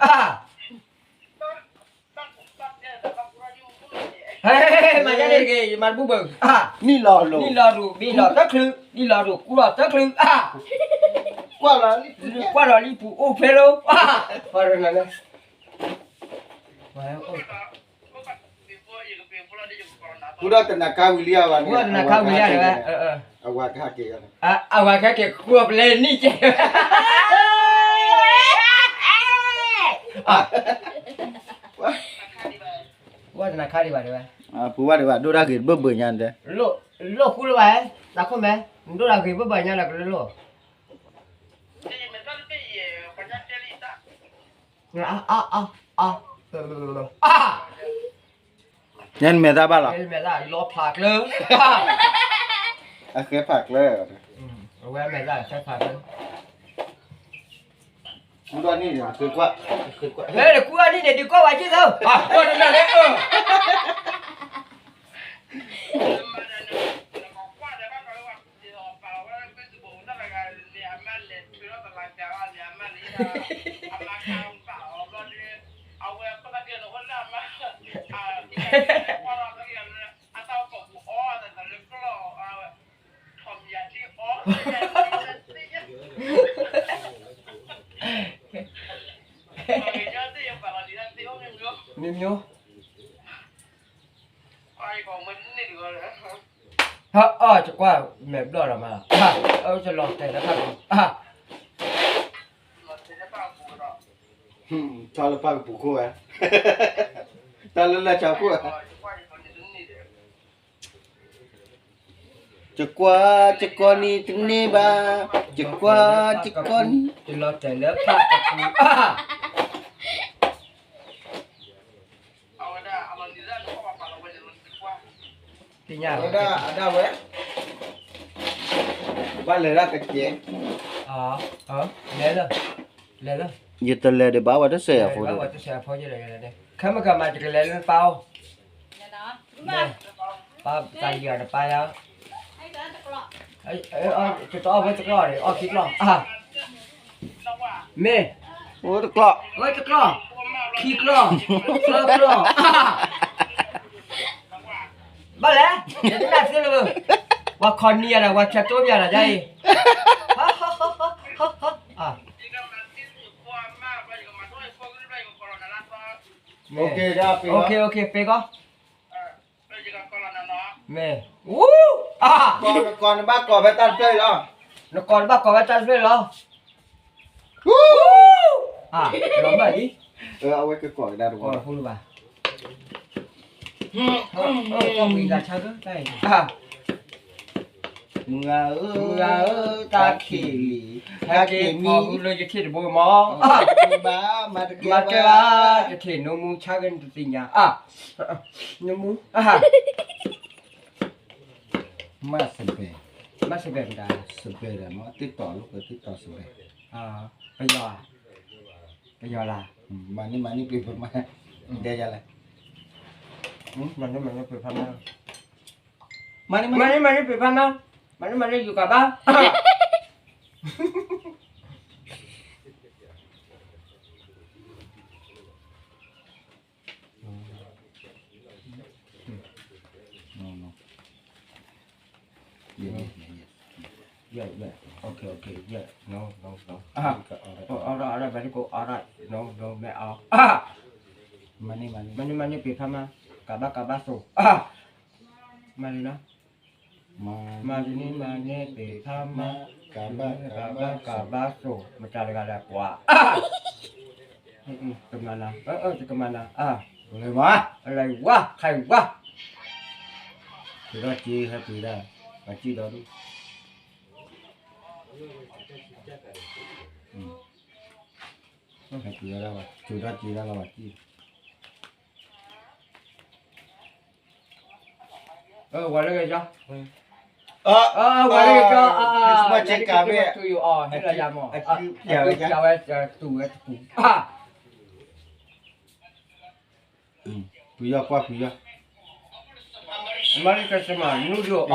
အါ ဟဲ မၤယါန့ၣ်တဂ့ၤ ယမၤတဘူၣ်ဘၣ် အါ နံၣ်လီၤလိၤ နံၣ်လီၤလိၤ ဘ့ၣ်လီၤတချုး နံၣ်လီၤလိၤ ကူလီၤတချုး အါ ကွၢ်လီၤလံပူၤအိၣ်ဖဲလီၤ အါ ပှၤတဂၤလၢ ကူဒီးတနၤခါဝံၤလံဧါ ကူဒီးတနၤခါဝံၤလံဧါ အဝၤကဟဲက့ၤ အဝၤကဟဲက့ၤ ကူပလဲနံၣ်ကဲ ကူဒီးတနၤခါဒံးဘၣ်တဲဝဲ ပူၤဘၣ်ဒံးဘၣ် ဒိၣ်တၢ်ဂ့ၤတဘၢၣ်ဘၢၣ်ညါတဲ လိၣ်ဃူလၢၤဘၣ် သးခိၣ်မဲ နဒိၣ်တၢ်ဂ့ၤဘၢၣ်ဘၢၣ်ညါဒီးကလၢလိၣ် ညါနမဲာ်သၣ်ဘၣ်လီၤ လီၤဖးကျၢ အဃဲဖးကျၢ အဝဲမဲာ်သၣ်ဃဲဖးကျၢ ကူအနံၣ်န့ၣ် ဒုးကွၢ်ဝဲက့ၤသၢ ကွၢ်တနၤလဲၣ် မ့ၢ်မ့ၢ် ဟါအီၣ် ယကွၢ်မဲာ်ဘျီၣ်ဒီးမးလီၤ ယလီၤတဲာ်လၢဖၣ်ပူၤ ဆီလၢဖၣ်ကပူၤခိၣ်ဝဲ တၢ်လၢလၢဆီခိၣ်ဝဲ ယကွၢ် ယကွၢ်နံၤတန့ၢ်ဘၣ် ယကွၢ် ယကွၢ်နံၤ ယလီၤတဲာ်လၢဖၣ်ကပူၤ သ့ၣ်ညါဝဲဒၣ်အဒၣ်ဝဲ ဘၣ်လဲၤဒၣ်ကကဲ လဲၤလၢ လဲၤလၢ ယတလဲၤဒံးဘၣ်ဝဲတစဲးအဖိ ဘၣ်ဝဲတစဲးအဖိယလဲၤ ခဲမုၢ်ကမၤယကလဲၤလၢနပၢ်အိၣ် ပၢ်တၢ်ယၤနပၢ်ယၤ တအီၣ်ဝဲတကျီၢ်န့ၣ် အီၣ်ခံကျီၢ် မ့ၢ် အိၣ်တကျီၢ် အိၣ်တကျီၢ် ခံကျီၢ် သၢကျီၢ် ဘၣ်လဲၣ် ယတနၢ်သ့လၢၤ ပှၤခီနံၤယၤဒီး ပှၤဆဲးတိပၠးဒီးယၤအံၤ မ့ၢ် ပ့ၤကီး မ့ၢ် အါ နကိးနဘၣ်ကိးဖဲတၢ်တဖျၢၣ်အံၤလီၤ နကိးနဘၣ်ကိးဖဲတၢ်တဖျၢၣ်အံၤလီၤ အါ လီၤမၢ်လံ အဝဲကကိးကဒါတဝီ ကိးလၢဘၣ် မုၢ်ဂၤဧၢ မုၢ်ဂၤဧၢ တၢ်ခံးလံ ဟဲက့ၤမံလၢယထံၣ်တဘိမး မၤတကဲဘၣ် ယထံၣ်နမူဆါက့ၤနတသ့ၣ်ညါ နမူ မၤစဘဲ မၤစဘဲမတၤ စဘဲဒီးမ့ၢ် TikTok လိာ်ကွဲ TikTok စဘဲ ပယီၤ ပယီၤလၢ မၤန့ၢ်မၤန့ၢ်ပှ့ၤဖးမါ ဒဲယလဲၣ် မၤန့ၢ်မၤန့ၢ်ပှ့ၤဖးမါ မၤန့ၢ်မၤန့ၢ်ပှ့ၤဖးမါ မၤန့ၢ်မၤန့ၢ်ယူၤကဘၣ် Yeah, yeah, okay, okay, yeah, no, no, no. Ah, all right, all right, very good, all right, no, no, မ့ၢ်အီၤ မၤန့ၢ်မၤန့ၢ် မၤန့ၢ်မၤန့ၢ်ပှ့ၤဖးမါ ကဘၣ်ကဘၣ်သိး မၤန့ၢ်နီၤ မၤန့ၢ်မၤန့ၢ် ပှ့ၤဖးမါ ကဘၣ်ကဘၣ်သိး မတၤတဂၤလဲၣ်ကွၢ် ကမၤနၤ တကမၤနၤ အါ လဲၤဝါ လဲၤဝါ ခဲဝါ ကဒီးက့ၤဟဲပှ့ၤဒၣ် ပှၤစံၣ်ဒီးဒူၣ် ဟဲပှ့ၤဒၣ် ကဒီးက့ၤဒၣ်လီၤ ပှၤစံၣ် ဝဲလၢက့ၤကၠီ ဝဲလၢက့ၤကၠီ Christmas ကဘ့ၣ် တူယူၤအီၤ ဟဲလီၤယၤမး အဝဲတူၢ်ဝဲတပူၤ ပူၤယီၤကွၢ်ပူၤယီၤ Merry Christmas နူယိၤ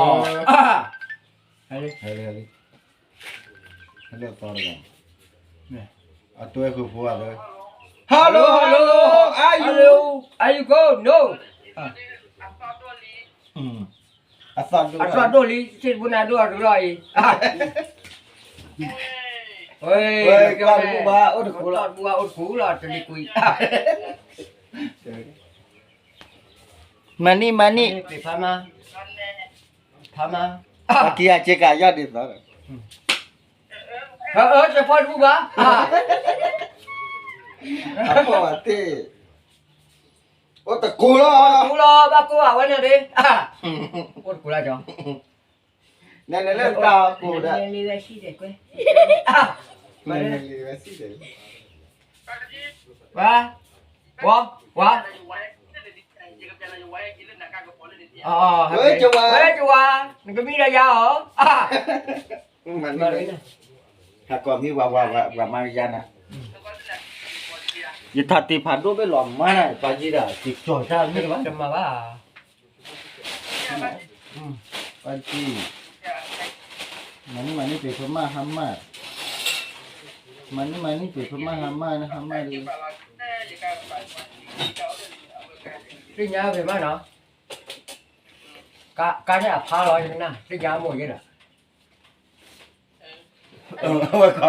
အီၤ ဟဲလံ ဟဲလံ ဟဲလံ ဟဲလံအသီတဂၤ အတွဲဃုာ်ဖိဂၤလၢ Hello, hello, hello, are you go? No. အသီၣ်ဒိၣ်လံ စ့ၢ်ပူၤနၤဒိၣ်အရူလီၤအံၤ. ဝဲ ကွၢ်တဘူၣ်ဘၣ် အိၣ်တခူလီၤ တဘူၣ်ဘၣ် အိၣ်တခူလီၤ တလံၤကွံာ်. မၤန့ၢ် မၤန့ၢ် ဖးမါ ဖးမါ အကံအစ့ကၤယီၢ်ဒ်သိးဒီး အၢ စဖီတဘူၣ်ဘၣ် အဖီၣ်ဝဲသ့ၣ် အိၣ်တကိးလီၤ အိၣ်တကိးလီၤ ဘၣ်ကိးဘၣ်ဝဲန့ၣ်ဒ် အိၣ်တကိးလီၤကီ နလဲၤလၢတၢ်ကိးဒီး နလဲၤလံဝဲဆံၣ်ဒီးကွဲ နလဲၤလံဝဲဆံၣ်ဒီး ဝါ ဝါ ဝါ ဝဲကဝါ ဝဲကဝါ နကမံဒီးယၤအီၤ မၤန့ၢ် ဟးကိးမံဝၤ ဝၤ ဝၤ ဝၤမၤယါနၤ ယထးတ့ၢ်ဖးဒိၣ်ဘ့ၣ်လီၤမါနၤ ပှၤယံၤဒၣ် တကီၤတၢ်မ့ၢ်တဘၣ် တမၤဘၣ် ပှၤတံၢ် မၤန့ၢ်မၤန့ၢ်ပ့ၤဖမၣ်ဟါမၢ် မၤန့ၢ်မၤန့ၢ်ပ့ၤဖမၣ်ဟါမၢ် ဟါမၢ်ဒ် သ့ၣ်ညါပ့ၤမၣ်နီၤ ကါန့ၣ်အဖါလီၤ ယကနၣ် သ့ၣ်ညါမိၢ်ယဲဒီး ဝဲခီ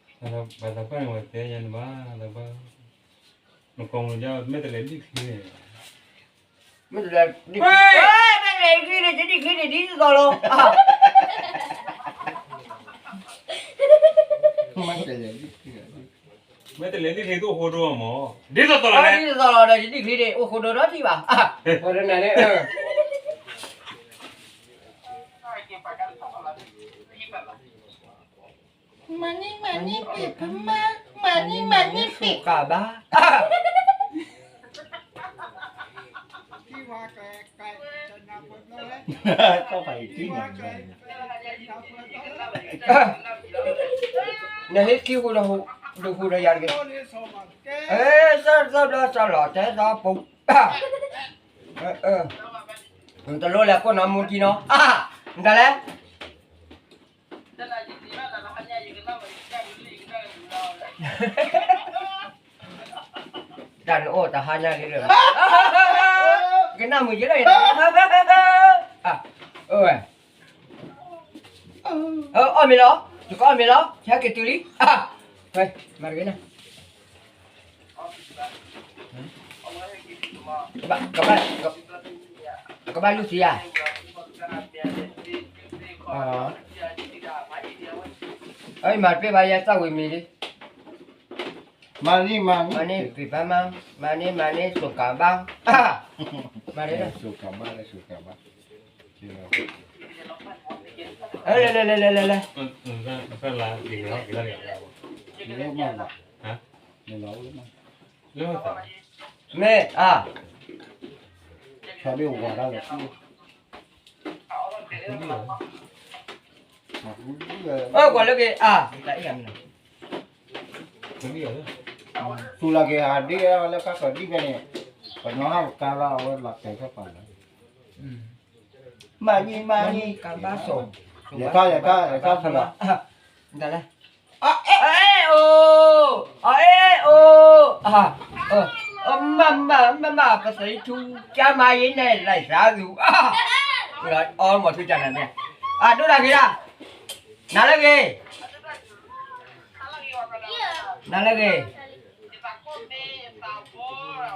ဘၣ်သးပှၢ်န့ၣ် ဝဲတဲယၤန့ၣ်ဘၣ် သးပှၢ် နကိးမ့ၢ်ဒ် မ့ၢ်တလဲၤဒံၣ်ချံန့ၣ် မ့ၢ်တလဲၤဒံၣ်ချံ မ့ၢ်တလဲၤဒံၣ်ချံန့ၣ် ယဒံၣ်ချံန့ၣ် ဒ်သိးသိးလီၤ မ့ၢ်တလဲၤဒံၣ်ချံ မ့ၢ်တလဲၤဒံၣ်ချံ တအိၣ်ဃိဒိၣ်မး ဒ်သိးသိးလီၤ ဒ်သိးသိးလီၤဒီး ယဒံၣ်ချံန့ၣ် အိၣ်ဃိဒိၣ်ဒီးထံၣ်ဘၣ် ဝဲတနၤန့ၣ် မၤန့ၢ် မၤန့ၢ်ပ့ၤဖမၣ် မၤန့ၢ် မၤန့ၢ်ပ့ၤ ကဘၣ် နဟ့ၣ်ခံဃိဒီး ဒုးဃိဒီးယၤတဂ့ၤ အဲ စၢ်သၢဘျီစၢ်လီၤ တဲသီပူၤ နတလိၣ်လဲၤကိးနီၢ်မူကံနီၤ နတလဲၤ တၢ်နအိၣ်တဟါညါလံလၢ ကနၣ်မုာ်ယဲလၢ အဝဲ အီၣ်မ့ၤလီၤ ယကအီၣ်မ့ၤလီၤ ဟဲက့ၤတုၤလံ ဝဲ မၤတဂ့ၤန့ၣ် ကဘၣ် ကဘၣ်လူၤသံဧါ အမၤတပ့ၢ်ဘၣ် ယဲသၣ်ဝံၤမံၤလံ မၤန့ၢ် မၤန့ၢ် မၤန့ၢ် ပ့ၤဖးမၢ် မၤန့ၢ် မၤန့ၢ် စိၤကၤဘၣ် မၤန့ၢ် စိၤကၤဘၣ်လၢစိၤကၤဘၣ် လဲၤလဲၤလဲၤလဲၤလဲၤလဲၤ မ့ၢ် အါ ဖးဘ့ၣ်ဝၤဒၣ်လဲၣ် အၢ ကွၢ်လၢက့ၤ အါ သူလီၤက့ၤဟးဒ်လၢကါကီၤဒ်ဖဲန့ၣ် ပနီၢ်ဟးကါလီၤအဝဲလီၤတဲာ်ဖဲပှၤလီၤ မၤန့ၢ် မၤန့ၢ် ကဘၣ်စိၤ လဲၤထီၣ် လဲၤထီၣ် လဲၤထီၣ်ဖဲလီၤ တၢ်လဲၣ် အအဲၣ်အိၣ် အအဲၣ်အိၣ် အ မၤ မၤ မၤ မၤ ပသံထူ ကၢ်မၤယဲန့ၣ် လဲၤသးသူ အီမီၤထူကၢ်နၤန့ၣ် အဒိၣ်တၢ်ဂ့ၤဒၣ် နၤလၢဂ့ၤ နၤလၢဂ့ၤ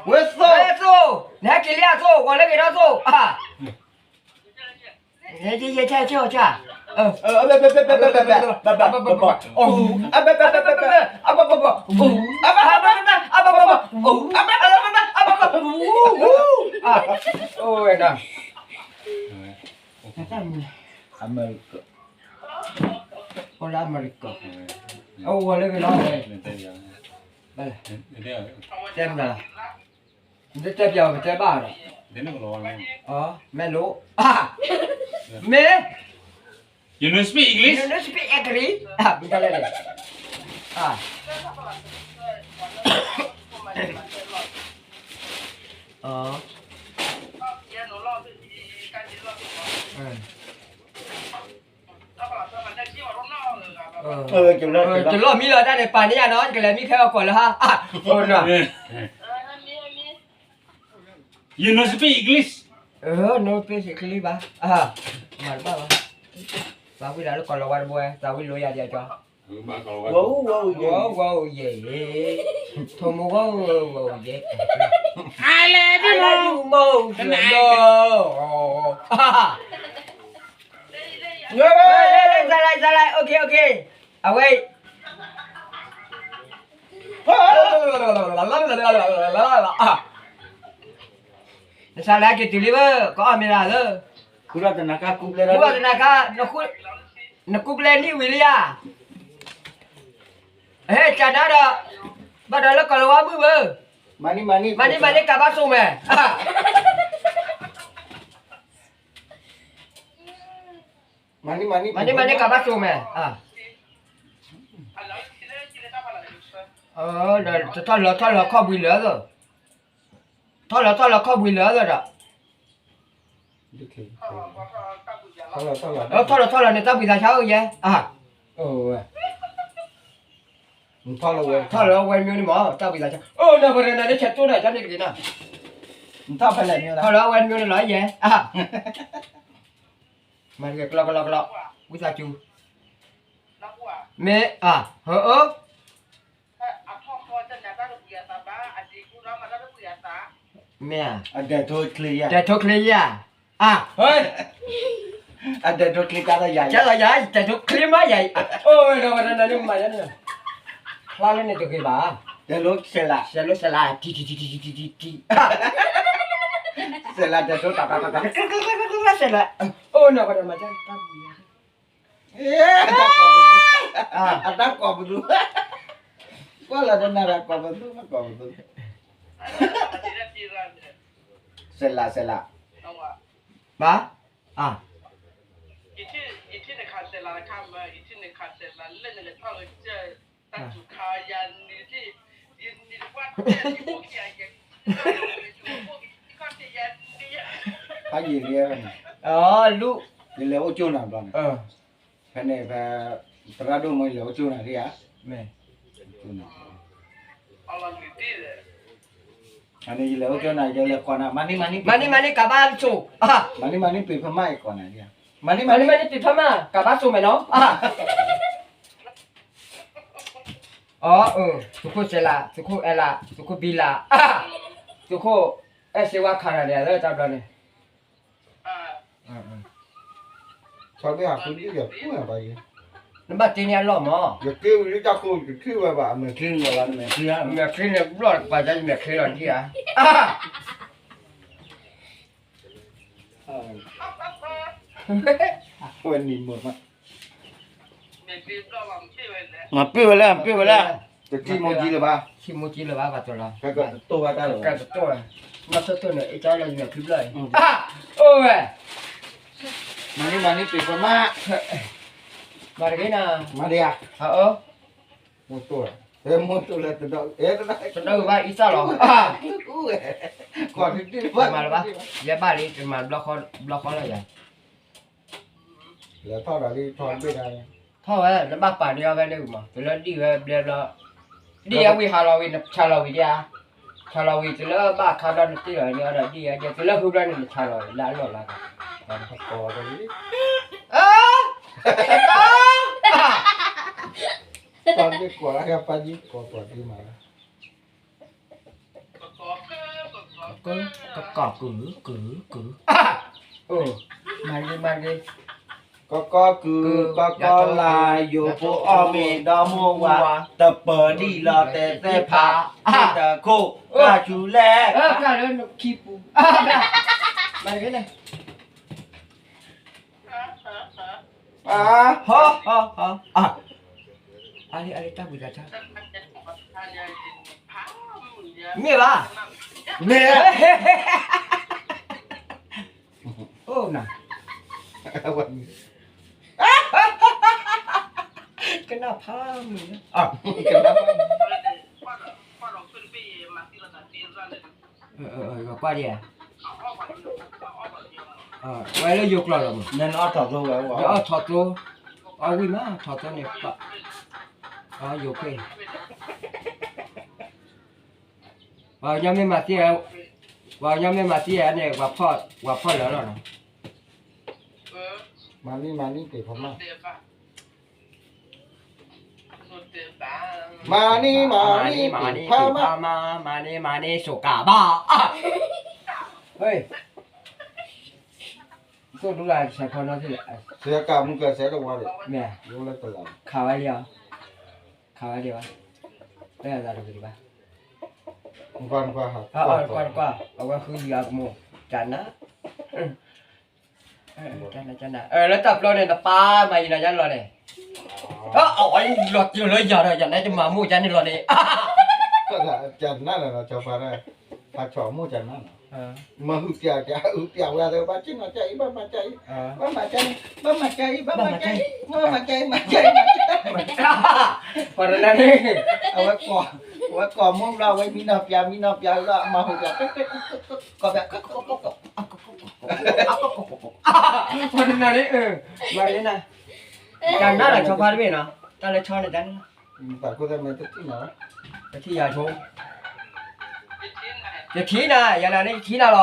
ဝဲသိ ဝဲသိ နဟဲက့ၤလံအသိ ကွၢ်လၢဂ့ၤဒီးသိ အ ယဲယဲဆဲဆဲအီၤဆဲ အဝဲဒၣ် အမဲရကၤ အိၣ်လၢအမဲရကၤ အအိၣ်ဝဲလၢဂ့ၤလီၤ တဲမတၤလၢ နတတဲပျးဝဲ ပတဲဘၣ်ဒီး မဲလိ မ့ၢ် You don't speak English? You don't speak English? မတၤလဲၣ်န့ၣ် အ ကလီၢ်မံလီၤတၢ်န့ၣ် ပာ်န့ၢ်ယၤနီၤ ကလဲၤမံခဲအီၣ်ကီးလၢဟါ, အနီၤ, You know speak English? No, speak English ဘၣ်, မၤတဘၣ်ဘၣ်, သးဝံၣ်လၢကီၢ်လီၤဝါတဘိဝဲ သးဝံၣ်လိယၤဒ်အကီ, ဝဲ, ထိၣ်မူ ဝဲယဲ, I love you more, I love you more, ယဲ, သးလဲ, သးလဲ, okay, okay, အဝဲ နစးလဲက့ၤတုၤလံဘၣ် ကအီၣ်မ့ၢ်လၢ်လၢ, ဃုထီၣ်တနၤခါကူပျဲ, ဃုထီၣ်တနၤခါ, နကူပျဲနံၣ်ဝံၤလံဧါ, ဟဲကနၤဒီး, ဘၣ်ဒီးလၢကီၢ်လီၤဝါဘုၣ်ဘၣ်, မၤန့ၢ်မၤန့ၢ်ကဘၣ်စိာ်မဲာ်, မၤန့ၢ်မၤန့ၢ်ကဘၣ်စိာ်မဲာ်, ဒီးထီၣ်လီၤထီၣ်လီၤခီၣ်ဘှံးလၢာ်, ထီၣ်လီၤထီၣ်လီၤခီၣ်ဘှံးလၢာ်ဒီး ထီၣ်လီၤထီၣ်လီၤန့ၣ် တၢ်ဘှံးသးဆါအိၣ်ယဲ, ထီၣ်လီၤဝဲမ့ၢ်န့ၣ်မး တၢ်ဘှံးသးဆါ, အိၣ်နီၤ ပှၤတနၤန့ၣ် ဆဲးတိၢ်ဒီး ကန့ၣ်တဂ့ၤနီၤ, ထီၣ်လီၤဝဲမ့ၢ်န့ၣ်လီၤယဲ, မၤတဂ့ၤ ကလီကလီကလီ, ဝံသးစူၤ, မ့ၢ်, ဟၢအၢ မ့ၢ်, ဒဲးထိချ့ယၤ, ဒဲးထိချ့ယၤ, အ, အဒဲးထိချ့ကၢ်သးယၤ, ကၢ်သးယၤ, ဒဲးထိချ့မးယၤ, အိၣ်ဝဲဒီးဝဲဒီးနၤန့ၣ်မၤယၤန့ၣ်, ဖျါလၢန့ၣ်တဂ့ၤဘၣ်, ဒဲးလိဆဲးလး, ဆဲးလိဆဲးလး, တံၤတံၤတံၤတံၤတံၤတံၤတံၤ, ဆဲးလးဒဲးထိတၢ်တၢ်တၢ်တၢ်, ဆဲးလး, အိၣ်နီၤဝဲဒီးမၤယၤန့ၣ်တၢ်ဘှံး အတၢ်ကိးပသူ, ကွၢ်လီၤတနၤဒီးကိးပသူ, ကိးပသူ, စဲးလး စဲးလး, ဘၣ်, အ, ဖးယံာ်လံ, လူ, ယလဲၤအိၣ်ကၠိနၤဘျီန့ၣ်, ဖဲန့ၣ်ဖဲ, သရၣ်ဒိၣ်မ့ၢ်ယလဲၤအိၣ်ကၠိနၤဒ်ဧါ, မ့ၢ်, န့ၣ်ယလဲၤအိၣ်ကၠိနၤ ယလဲၤကိးနၤ မၤန့ၢ်မၤန့ၢ်, မၤန့ၢ်မၤန့ၢ်ကဘၣ်စိာ်, မၤန့ၢ်မၤန့ၢ်ပ့ၤဖမၣ် ယကိးနၤဒ်ဧါ, မၤန့ၢ်မၤန့ၢ်ပ့ၤဖမၣ် ကဘၣ်စိာ်မဲာ်နီၤ, အ, အ, သုးခိၣ်စဲးလး, သုးခိၣ်အဲလး, သုးခိၣ်ဘံလး, သုးခိၣ်အဲၣ်စ့ဝါခးတၢ်န့ၣ် လၢတၢ်ဘျီန့ၣ် နဘၣ်တ့န့ၢ်အလီၢ်မး, ယက့ဝံၤလၢတၢ်ခိၣ် ယထံၣ်ဝဲဘၣ် အမဲာ်ချံန့ၣ်လီၤ, မဲာ်ချံန့ၣ်ဘျီၣ်ပာ်ယမဲာ်ချံလီၤဒ်ဧါ, ဝဲနံၤမုာ်မး, မၤပ့ၢ်ဝဲလဲၣ်, မၤပ့ၢ်ဝဲလဲၣ်, တထံၣ်မိၢ်ကံလၢၤဘၣ်, ထံၣ်မိၢ်ကံလၢၤဘၣ် ပှၤတလီၤ, ကတတိၢ်ဝဲတၢ်လၢၤ, ကတတိၢ်ဝဲ, မၤဆိတိၢ်န့ၣ် အ့ၣ်ကၠီလၢယမဲာ်ချံဘျီၣ်အံၤ, အိၣ်ဝဲ မၤန့ၢ်မၤန့ၢ်ပ့ၤဖမၣ်, မၤတဂ့ၤနၤ, မၤတဂ့ၤ, အ, မိၢ်တိၢ်, မိၢ်တိၢ်လၢတဒီ, တဒီဘၣ်အံသၣ်လီၤ, မၤလၢၤဘၣ်, ယဲဘၣ်လံ တမၤဘျီဃီလီၤယၤ လဲၤထီၣ်ဒီးလံ ထီၣ်ဘ့ၣ်ဒၣ်, ထီၣ်ဝဲ နဘၣ်ပာ်န့ၢ်အီၤဖဲန့ၣ်မး တုၤလၢဒံၣ်ဝဲဘျဲဘျီ, ဒံၣ်အဝံၤဟးလီၤဝံၤ နဆးလီၤဝံၤဒံၣ်ဧါ, ဆးလီၤဝံၤ တုၤလၢဘၣ်ခါဒီးနတ့ၢ်လီၤန့ၣ်အီၤဒီးဒံၣ်ဧါ, တုၤလၢဃုဘျီန့ၣ် နဆးလီၤလၢအလီၢ်လၢ်, ကိးဝဲ, ပာ်ဒ့ကိးလၢပာ်ဒ့ကိးပာ်ဒ့မးလၢ ကကီၢ်ကုၢ်ကုၢ်ကုၢ်, မၤဂ့ၤမၤဂ့ၤ, ကကီၢ်ကုၢ် ကကီၢ်လၤ ယိၤဖိအီၣ်မ့ၤဒီမိၢ်ဝၤ, တပၢၤဒံၣ်လီၤတဲာ်သ့ၣ်ဖး, တခိၣ် ကၢ်ဆူလဲၣ်, ကၢ်လၢနခံပူၤ, မၤဂ့ၤန့ၣ် ဟီ, အလံ အလံ တၢ်ဘှံးသးဆါ, မ့ၢ်ဘၣ်, မ့ၢ်, အိၣ်နၤ, ကနၣ်ဖးမုၢ်, ကနၣ်ဖးမုၢ်, ကွၢ်ဒံးဧါ, ဝဲလၢယိၤကျိာ်လီၤမး, နအီၣ်ထီၣ်သိဝဲ, ယအီၣ်ထီၣ်သိ, အဝံၣ်မး ထီၣ်သီန့ၣ်, ယိၤခွ့, ပှၤကညီမ့ၢ်မၤသံ, ပှၤကညီမ့ၢ်မၤသံန့ၣ် ပှၤဖီၣ်လၢာ်လီၤနီၤ, မၤနံၤမၤနံၤတ့ၢ်ဖီမး, မၤနံၤမၤနံၤတ့ၢ်ဖီမး, မၤနံၤမၤနံၤစိးကးဘၣ်, ဟဲ, သိၣ်ဒူလၢစဲးဖီနီၤ, စဲးကးမုၢ်ကစဲးတဝါ, ခးဝဲလံ, ခးဝဲလံဘၣ်, တၢ်သးတကဘၣ်, ကွၢ်ကွၢ်, အဝဲဃုယၤကမိၣ်, ကနၣ်, ကနၣ်, လၢတၢ်ပျီန့ၣ် နပၢ်မၤယံၤနၤယါလီၤန့ၣ်, အဝဲလီၤတံၢ်လၢယၤဒီး ယၤနဲတမၤမိၢ်ယါန့ၣ်လီၤန့ၣ်, ကနၣ်လီၤ ကၠီဖါ, ဖါဆီမိၢ်ကနၣ်လီၤ, မၤဟုၣ်ပျးက ဟုၣ်ပျးဝဲသ့ၣ် ဘၣ်က့ၤနီၤကၠၢ်အံၤ ဘၣ်မၤကၠၢ်အံၤ, ဘၣ်မၤကၠၢ်အံၤ, ဘၣ်မၤကၠၢ်အံၤ, ဘၣ်မၤကၠၢ်အံၤ, မၤကၠၢ်အံၤ, မၤကၠၢ်အံၤ, ပှၤတနၤန့ၣ်, အဝဲကိး, အဝဲကိးမိၢ်ဘျီ အဝဲမံနီၤပျး မံနီၤပျးလီၤ အမၤဟုၣ်ပျး, ကိးပျး, ပှၤတနၤန့ၣ်, မၤန့ၣ်နၤ, ကနၣ်လီၤဆီဖါတဘ့ၣ်နီၤ, တၢ်လၢဆီန့ၣ်တၢ်န့ၣ်, တထံၣ်ယၤဆိ, ယထံၣ်နၤ, ယၤနၤန့ၣ် ယထံၣ်နၤလီၤ,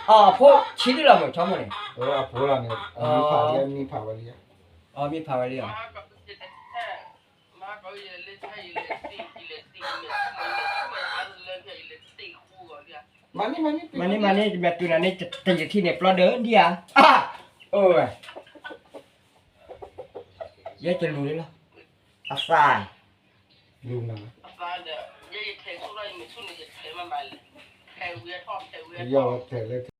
အဖိဆံးဒ်လီၤမုၢ် ဆီမိၢ်န့ၣ်, မံဖးဝဲလံ, မံဖးဝဲလံ, မၤန့ၢ် မၤန့ၢ် ယမဲာ်တူၤနၤန့ၣ် တယထံၣ်န့ၣ် ပျီဒၢဒံဧါ, အိၣ်ဝဲ, ယဲတလူၤလံလီၤ, အသး, လူၤနၤ,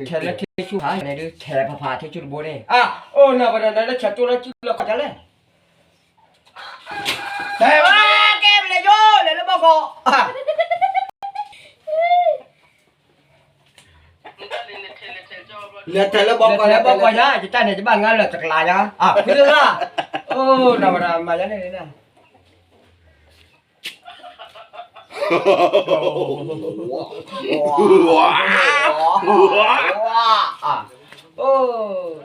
ထဲးလၢထံဆူၣ်ဟါန့ၣ်ဒုး ထဲးဖးဖးထံဆူၣ်တဘိန့ၣ်, အိၣ်နၤပှၤနၤလၢဆဲးတိၢ်လၢစုလီၢ်ခီၣ်တၢ်လဲၣ်, တဲဝဲကဲပလဲၤယိၤ လဲၤလၢဘီကီး, လဲၤထဲးလၢဘီကီး လဲၤထဲးလၢဘီကီးညါ ယတၢ်န့ၣ် ယဘၣ်ငါလၢာ်တကလးညါ, ဖုလၢ, အိၣ်နၤပှၤနၤမၤယါန့ၣ်န့ၣ်, အိၣ်,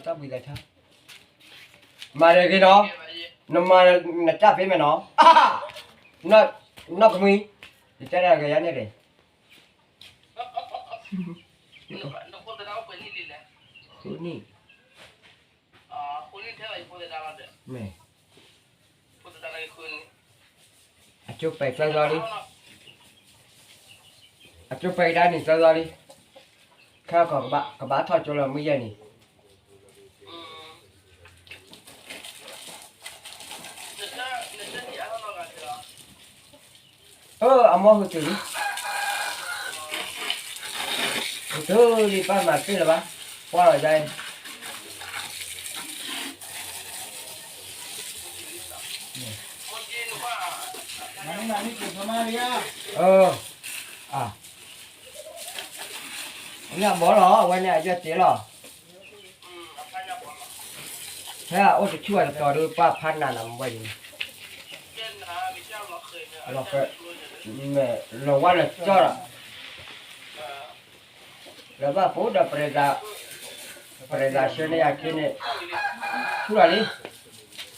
တၢ်ဘှံးသးဆါ, မၤတဂ့ၤနီၤ, နမၤနတၢ်ဖဲမဲာ်နီၤ, နီၢ်ကမှံ, ယတဲဒၣ်ဂ့ၤယါန့ၣ်တဂ့ၤ, ဃုနံၣ်, မ့ၢ်, အကၠိပဲာ်သၢသီလံ, အကၠိပဲာ်ကဒါန့ၣ်သၢသီလံ, ခဲကီၢ်ကဘၣ်ထီၣ်ကၠိလီၤမုၢ်ယဲၢ်နံၤ, အၢ အမိၢ်ဟုတုၤလံ, ဟုတုၤလံ ပၢ်မၤသ့လၢၤဘၣ်, ကွၢ်လီၤယါအံၤ, အ, ညၣ်ဘီလီၤ အဝဲန့ၣ် အယွၤတ့လီၤ, ဖဲအအိၣ်တဆူၣ်အတတီၤဒုး ပှၤဖးနးနးမ့ၢ်ဝဲန့ၣ်, လီၤဃဲ, လီၤဝါလၢကၠီလီၤ, လၢဘၣ်ဖိဒီး ပရ့သးဆှၢန့ၢ်ယၤက့န့ၣ်, ဆူၣ်လီၤ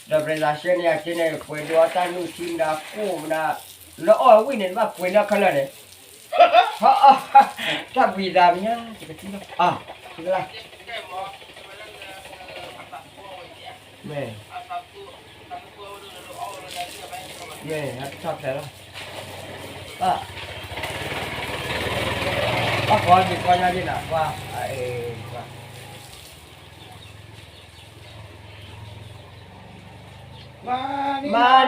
လံ, ဒီးပရ့သးဆှၢန့ၢ်ယၤက့န့ၣ် ပှဲၤဒိးတၢ်နုၢ်ထံမတၤကိၣ်မတၤ, လၢအီၣ်ဝံၣ်န့ၣ် နဘၣ်ပှဲၤန့ၢ်ခဲလၢာ်န့ၣ်, တၢ်ဘှံးသးမ့ၢ်ညါ တကထံၣ်လီၤ, အ, မ့ၢ်, မ့ၢ်, ဟဲကထီၣ်ဖျဲးလီၤ, ဘၣ်ကီဒုးကီညါဒ်နၤ ကွၢ်, အ့, ကွၢ် မၤ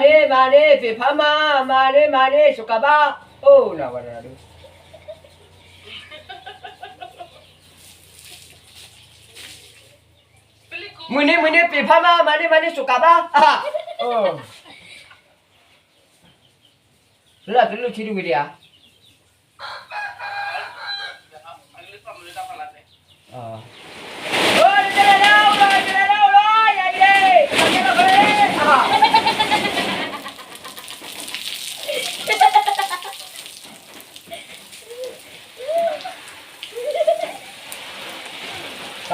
န့ၢ် မၤန့ၢ် ပ့ၤဖးမး မၤန့ၢ် မၤန့ၢ် စိကၤဘၣ်, အိၣ်နၤဝဲဒၣ်ဒုး, မုၢ်နံၤ မုၢ်နံၤ ပ့ၤဖးမး မၤန့ၢ် မၤန့ၢ် စိကၤဘၣ်, လၢတလုၢ်ထံတဝံၤဒံးဧါ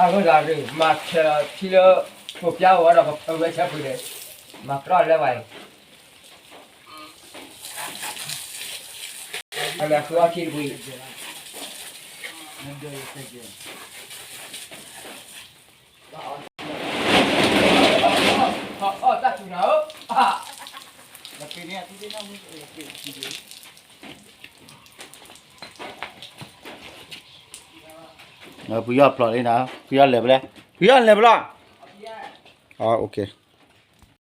တၢ်ဂိၢ်သးရ့ၣ် မၤဆဲးလီၤထံလၢ ဖိးပျါအိၣ်ဝဲဒီးပဝဲဆၢဖုးဒီး မၤကြီလၢဝဲအံၤ အဝဲဃုအီထံတပူၤအံၤ အီၣ်တၢ်ဆူၣ်နၤဧၢ ဖုယီၢ်ဖျိးလံနၤ, ဖုယီၢ်လဲၤဖဲလဲၣ်, ဖုယီၢ်လဲၤဖဲလဲၣ်, အ OK.